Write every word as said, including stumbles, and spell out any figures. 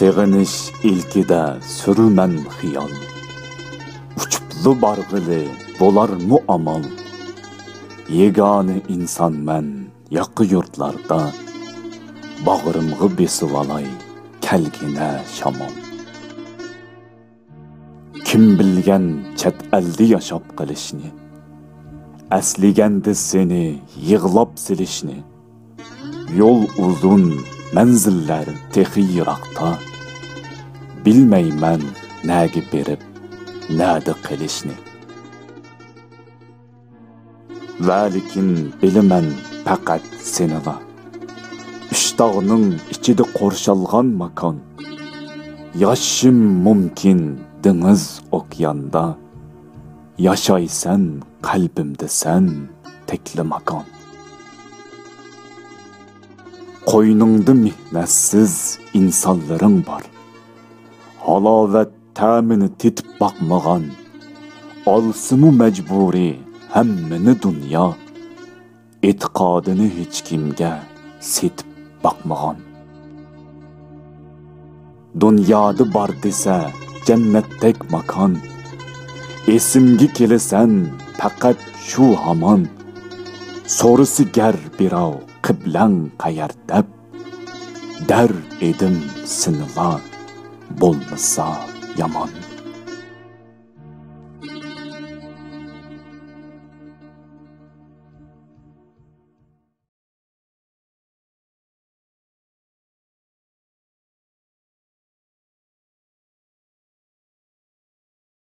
سېغىنىش ئىلكىدە سۈرىمەن خىيال، ئۇچۇپلا بارغىلى بولارمۇ ئامال؟ يېگانە ئىنسانمەن ياقا يۇرتلاردا، باغرىمغا بېسىۋالاي كەلگىنە شامال. كىم بىلگەن چەت ئەلدە ياشاپ قېلىشنى، ئەسلىگەندە سېنى يىغلاپ سېلىشنى. يول ئۇزۇن، مەنزىللەر تېخى يىراقتا، بىلمەيمەن نەگە بېرىپ، نەدە قېلىشنى. ۋەلىكىن بىلىمەن پەقەت سېنىلا، ئۈچ تاغنىڭ ئىچىدە قورشالغان ماكان. ياشىشىم مۇمكىن دېڭىز ئوكياندا، ياشايسەن قەلبىمدە سەن تەكلىماكان. قوينۇڭدا مېھنەتسىز ئىنسانلىرىڭ بار، ھالاۋەت تەمىنى تېتىپ باقمىغان. ئالسىمۇ مەجبۇرىي ھەممىنى دۇنيا، ئېتىقادىنى ھېچكىمگە سېتىپ باقمىغان. دۇنيادا بار دېسە جەننەتتەك ماكان، ئېسىمگە كېلىسەن پەقەت شۇ ھامان. سورىسا گەر بىراۋ قىبلەڭ قەيەر دەپ، دەر ئىدىم سېنىلا بولمىسا يامان.